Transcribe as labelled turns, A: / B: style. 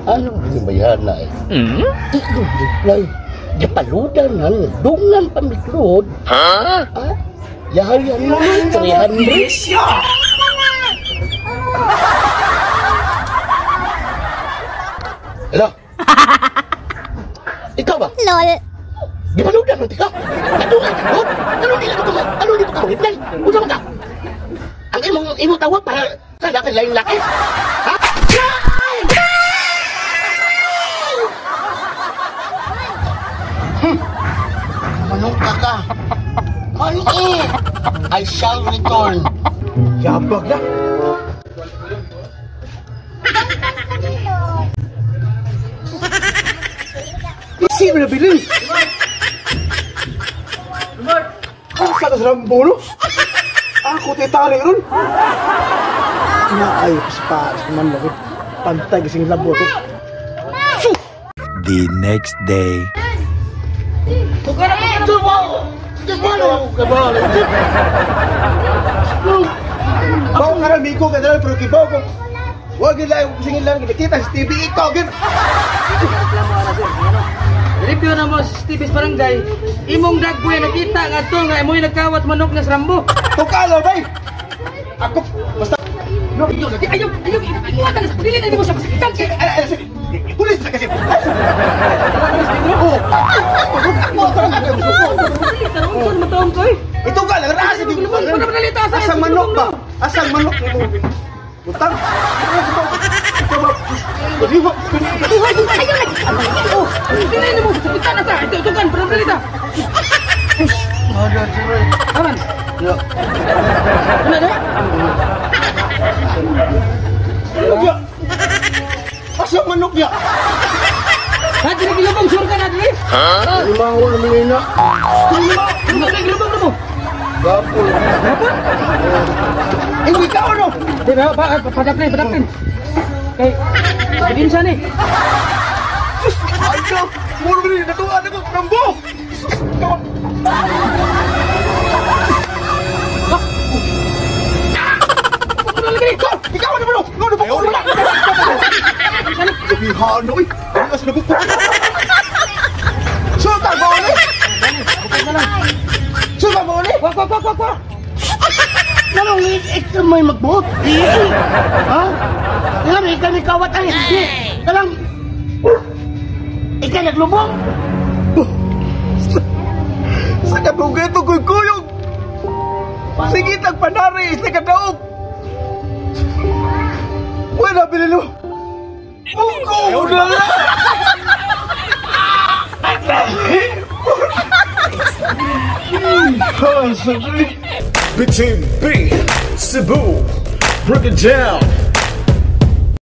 A: Ano ginabayaran na eh? Di ko reply. Gipaludan na, dungan pamiklod. Ha? Ah? Yahayan mo ng 300. Hello? Ikaw ba?
B: LOL.
A: Gipaludan man tika? Nadungan ka ko? Ano di ka mo? Ano di ka reply? Unsa man ka? Ang imong tawag para sa laki lain laki. Ha? Manong ka ka? Manong I shall return.
C: Yabag na. Isi mo na bilin. Asa ka sa Rambo, no? Ako titari ron. Naayo ko sa paas man lagi. Pantay kasing labo to.
D: The next day.
C: Bawo nga rin, migo ka dahil, pero kibaw ko. Huwag yun lang, singil lang, kita sa TV, ikaw, gin!
E: Review na mo sa TV sa barangay. Imong dagboy nakita nga to nga imoy nagkawat manok na sa Rambo.
C: Tukalo, bay! Ako, basta...
E: Ayaw, ayaw, imuha ka na sa dili na mo sa pasakitan.
C: Pulis na kasi! Oo!
E: Ako, ako, ko eh.
C: Ito ka lang, rasa di ko. Asang manok ba? Asang manok ni mo? Butang. Ikaw ba? Baliwa.
E: Oh, dili na mo sakitan na sa. Ito tukan, pero dali. Aman.
C: Ya.
E: Ano na?
C: Ya. Asang manok ya?
E: Ha, dili gilubong sure ka na dili?
C: Ha? Limang ko na manina.
E: Lima, gilubong na mo.
C: Gapon.
E: Gapon?
C: Eh, ikaw ano?
E: Di ba, padaplin, padaplin. Kay, ebidensya ni.
C: Sus, ay ka! Muro rin, natuwa na ko, Rambo! Sus, ikaw! Ikaw! Ikaw ano ba? Ano ba? Ano ba? Gabihan, uy! Ano ka sa nabukok? Suka ba ulit? Suka ba ulit?
E: Wak, wak, wak, wak, wak!
A: Nanong ikaw may magbuot? Ha? Alam, ikaw ni kawat ay hindi. Kalang, ikaw naglubong?
C: Sa kadugay ito ko'y kuyog! Sige, tagpanari, sa kadaog! Wala, bililo! Mungko na lang!
F: BTB, Cebu, break it down.